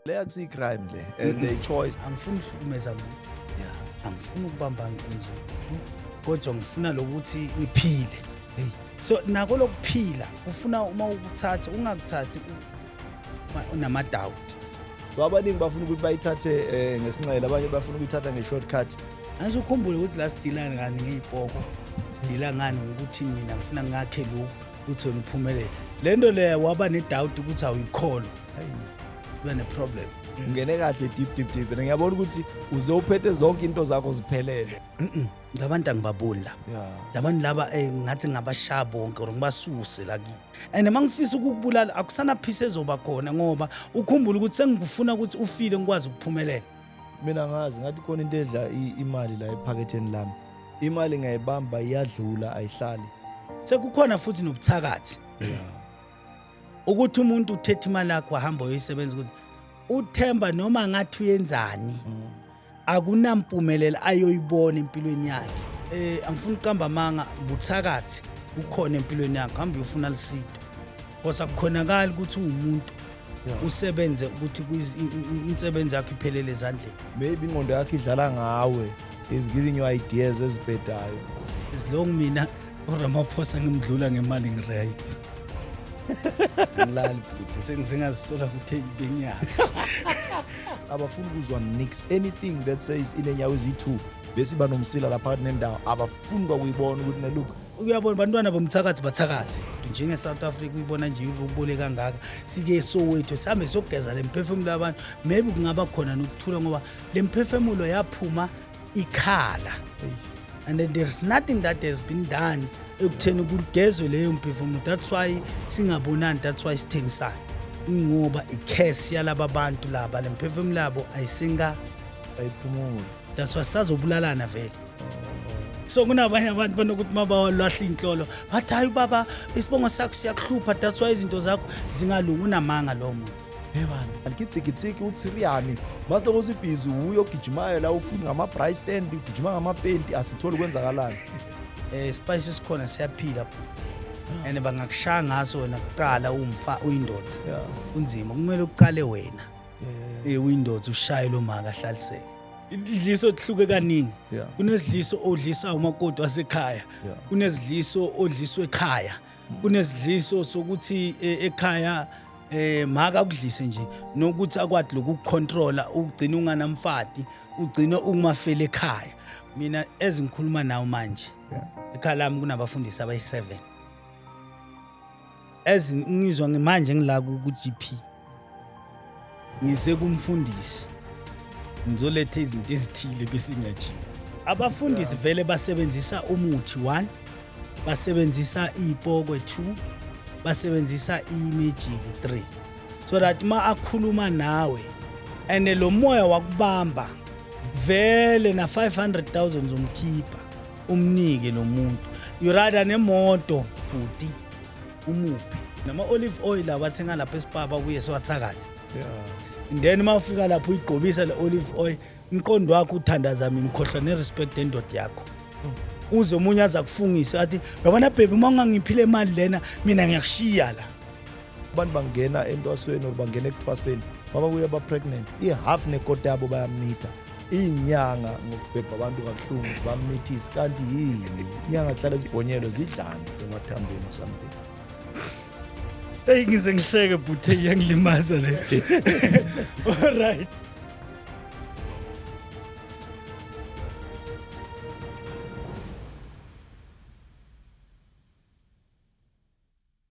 Le akusiyi-crime le and a choice. Angifuni ukuhlukumeza muntu, angifuni ukubamba inkunzi, kodwa ngifuna lokuthi ngiphile. So nako lokuphila kufuna uma ukuthatha ungakuthathi unama-doubt. So abaningi bafuna ukuthi bayithathe ngesinxele, abanye bafuna ukuyithatha nge-shortcut. Angisho ukhumbule ukuthi la sidila ngani ngey'poko, sidila ngani ngokuthi mina ngifuna ngakhe lokhu ukuthi wena uphumelele. Le nto leyo waba ne-doubt ukuthi awuyikholwa, kuba ne-problem. Ungene kahle deep, deep, deep, and ngiyabona ukuthi uze uphethe zonke into zakho ziphelele. Ngabantu angibaboni laba. Labantu laba ngathi ngabashaya bonke or ngibasuse la kimi, and uma ngifisa ukukubulala akusana peace ezoba khona, ngoba ukhumbule ukuthi sengikufuna ukuthi ufile ngikwazi ukuphumelela. Mina ngazi ngathi khona into edla imali la ephaketheni lami. Imali ngiyayibamba, iyadlula, ayihlali. Sekukhona futhi nobuthakathi, ukuthi umuntu uthethe imali yakho wahamba uyoyisebenza, ukuthi uthemba noma ngathi uyenzani akunampumelelo ayoyibona empilweni yakhe. Angifuni ukuqamba amanga, buthakathi kukhona empilweni yakho, hamba uyofuna lisito, because akukhonakali ukuthi uwumuntu usebenze ukuthi insebenzo yakho iphelele ezandleni. Maybe ingqondo yakho idlala ngawe, is giving you ideas ezibhedayo. As long mina uRamaphosa ngimdlula ngemali, ngiright, ngilali bhuti, sengisengazisola ukuthi bengiyaphi. Abafuni ukuzwa nix, anything that says inenyawo eziyi-two bese iba nomsila lapha phakathi nendawo, abafuni kwakuyibona ukuthi nelook. Uyabona, bantwana bomthakathi bathakathi njenge-South Africa, uyibona nje ubole kangaka. Sike Sowetho sihambe siyogeza le mphefumulo yabantu, maybe kungaba khona nokuthula, ngoba le mphefumulo yaphuma ikhala and then there's nothing that has been done ekutheni kugezwe leyo mphefumulo. That's why singabonani, that's why sithengisana, ingoba i-curse yalaba bantu laba, le mphefumulo yabo ayisinga Ayiphumuli. That's why sazobulalana vele. So kunabanye abantu banokuthi uma bawalahla iy'nhlolo bathi, "Hayi ubaba, isibongo sakho siyakuhlupha, that's why izinto zakho zingalungi." Unamanga lowo muntu. Hey ke tsikitsiki utsiriyani, masiloko sibhizi uye ogijimayo la, ufuna ngama-braai stand, ugijima ngamapenti, asitholi kwenzakalani. Spice sikhona, siyaphila bhuti, and bangakushaya ngaso wena kuqala umfa uyindoda. Kunzima, kumele uqale wena uyindoda, ushaye lo maka ahlaliseke. Idliso kuhluke kaningi. Kunesidliso odlisa umakoti wasekhaya, kunesidliso odliswe ekhaya, kunesidliso sokuthi ekhaya maka akudlise nje nokuthi akwazi lokukucontrola, ugcine unganamfati, ugcine ungumafela ekhaya. Mina ezingikhuluma nawe manje, ekhaya lami kunabafundisi abayi-7. As ngizwa manje ngila ku-GP, ngize kumfundisi ngizoletha izinto ezithile bese ngiyajika. Abafundisi vele basebenzisa umuthi 1, basebenzisa ipokwe 2, basebenzisa i-magic 3, so that ma akhuluma nawe and lo moya wakubamba vele na 500,000 zomkhipha umnike lo muntu. You rather nemoto bhuti umuphi nama olive oil abathenga lapha eSpar, babuye siwathakathe. Then uma ufika lapho uyigqobisa le olive oil, umqondo wakho uthandaza mina, ukhohlwa ne-respect endoda yakho, uze omunye aze akufungise athi, "Yabona baby, uma ungangiphi le mali lena mina ngiyakushiya la." Abantu bangena entwasweni or bangena ekuthwaseni, mababuya ba-pregnant, i-half nekota yabo bayamitha. Iy'nyanga ngokubhebha abantu kabuhlungu bamithise, kanti yini? Inyanga zihlale zibhonyelwe, zidlani emathambeni or something? Eyi, ngize ngihleke bhuti, iyangilimaza le. Alright.